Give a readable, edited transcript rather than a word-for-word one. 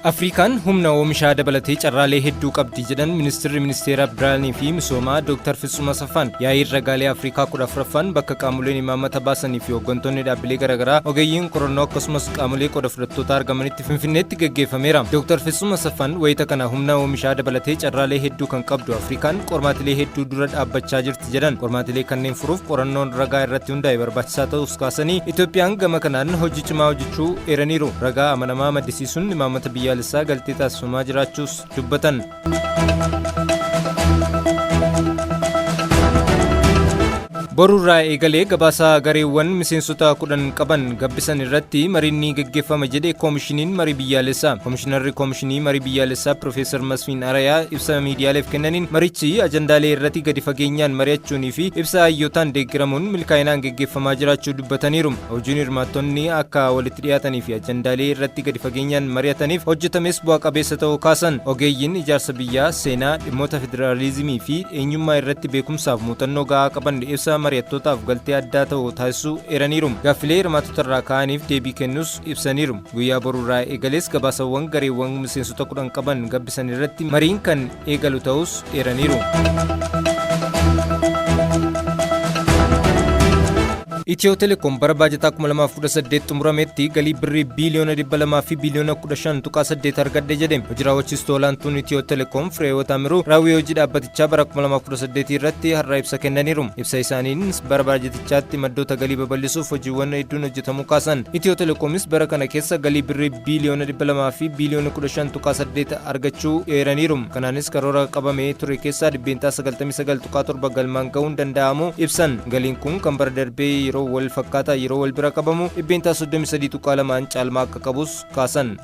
Afrikaan humna oomishaa dabalatee carraalee hedduu qabdi jedhan Ministirri Ministeera Biraanii fi Misoomaa Dr. Fitsum Asaffaan. Yaa'iin ragaalee Afrikaa 14ffaan bakka qaamoleen imaammata baasanii fi hooggantoonni dhaabbilee garaagaraa, ogeeyyiin qorannoo akkasumas qaamolee qooda fudhattoota argamanitti Finfinneetti gaggeeffameera. Dr. Fitsum Asaffaan wayita kana humna oomishaa dabalatee carraalee hedduu kan qabdu Afrikaan qormaatilee hedduu dura dhaabbachaa jirti jedhan. Qormaatilee kanneen furuuf qorannoon ragaa irratti hundaa'e barbaachisaa ta'us kaasanii, Itoophiyaan gama kanaan hojii cimaa hojjechuu eeraniiru. Ragaa amanamaa maddisiisuun imaammata biyyaalessaa galtee taasifamaa jiraachuus dubbatan. Boru irraa eegalee gabaasa gareewwan miseensota 10 qaban gabbisan irratti mariin ni gaggeeffama jedhe Koomishiniin Marii Biyyaalessaa. Koomishinarri Koomishinii Marii Biyyaalessaa Piroofeesar Masfiin Arayaa ibsa miidiyaaleef kennaniin marichi ajandaalee irratti gadi fageenyaan mari'achuunii fi ibsa hayyootaan deeggaramuun milkaa'inaan geggeeffamaa jiraachuu dubbataniiru. Hojiin hirmaattonni akka walitti dhiyaatanii fi ajandaalee irratti gadi fageenyaan mari'ataniif hojjetames bu'a qabeessa ta'uu kaasan. Ogeeyyiin ijaarsa biyyaa, seenaa, dhimmoota federaalizimii fi eenyummaa irratti beekumsaaf muuxannoo ga'aa qaban ibsa mari'attootaaf galtee addaa ta'u taasisuu eeraniiru. Gaaffilee hirmaattotarraa ka'aniif deebii kennuus ibsaniiru. Guyyaa boruurraa eegalees gabaasawwan gareewwan miseensota 10 qaban gabbisan irratti mariin kan eegalu ta'uus eeraniiru. Itiyoo Telekoom bara baajataa 2018 xumurametti galii birrii biiliyoona 200 fi biiliyoona 15.8 argadhe jedhe. Hojii raawwachiistuu olaantuun Itiyoo Telekoom Fireehiwoot Amiruu raawwii hojii dhaabbatichaa bara 2018 irratti har'a ibsa kennaniiru. Ibsa isaaniin bara baajatichaatti maddoota galii babal'isuuf hojiiwwan hedduun hojjetamuu kaasan. Itiyoo Telekoomis bara kana keessa galii birrii biiliyoona 200 fi biiliyoona 15.8 argachuu eeraniiru. Kanaanis karoora qabamee ture keessaa %99.7 galmaan ga'uun danda'amuu ibsan. Galiin kun kan bara darbee yeroo wal fakkaataa yeroo wal bira qabamu %33.2n caalmaa akka qabus kaasan.